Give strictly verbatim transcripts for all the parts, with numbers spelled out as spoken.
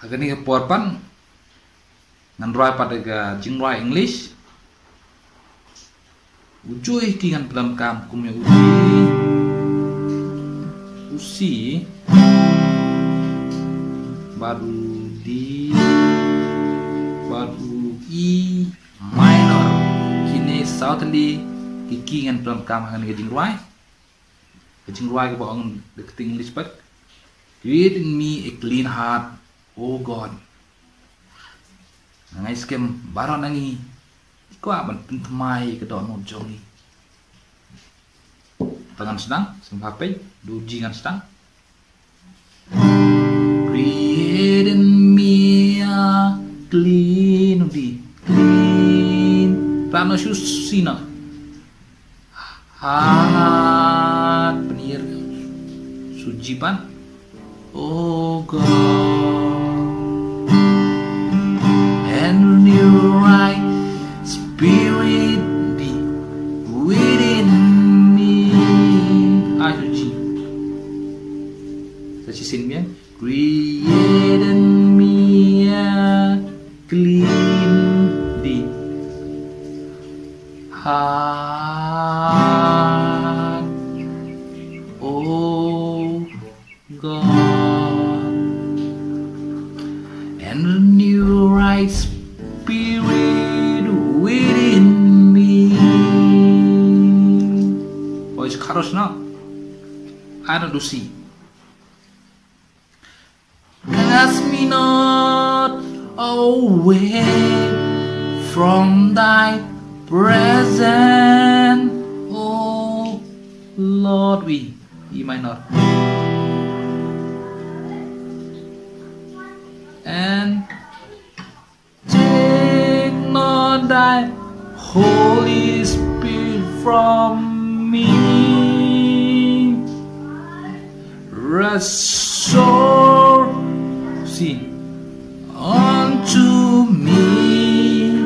Ha kane ka por pat ngan rwai pat ka jingrwai English. U juh ïa ki ngan pyndonkam kum ïa u C, u C bad u D bad u E minor. Kine saw tylli ki key ngan pyndonkam ha kane ka jingrwai. Ka jingrwai kaba ong da ka ktien English pat, "Create in me a clean heart, O God." Nga ngeit skhem baroh na ngi kwah ban pynthymmai ka dohnud jong ngi. Te ngan sdang, sngewbha peit, da u G ngan sdang. "Create in me a clean," u D, "clean." Pyndonkam shuh shisha. Heart, pynïar shuh, G pat, "O God, and renew right spirit within me." Ah, shuh, G. Sa shisien biang. "Create in me a clean," D, "heart, O God, and renew right spirit within me." Oi, chorus na. Ano dusi. "Cast me not away from thy presence, O Lord." We, E minor. "And take not thy Holy Spirit from me." "Restore," see, "unto me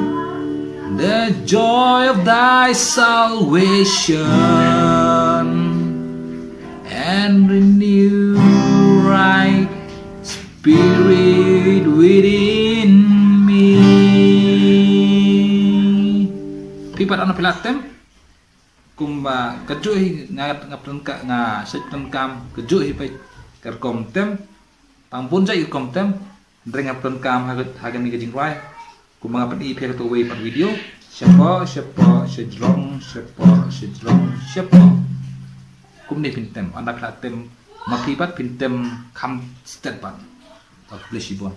the joy of thy salvation, and renew right spirit within me." Phi pat, ano phi lah tem? Kumba kajuh hi nga, nga pyndonkam, nga shait pyndonkam kajuh hi peit ka rukom tem. Tang bun jait rukom tem. Hynrei nga pyndonkam ha, ha kane ka jingrwai. Kumba nga pyni ïa phi ha kawei pat video. Shapoh, shapoh, shajrong, shapoh, shajrong, shapoh. Kumne phin tem, ynda phi lah tem ma phi pat phin tem kham stet pat. God bless you, bun.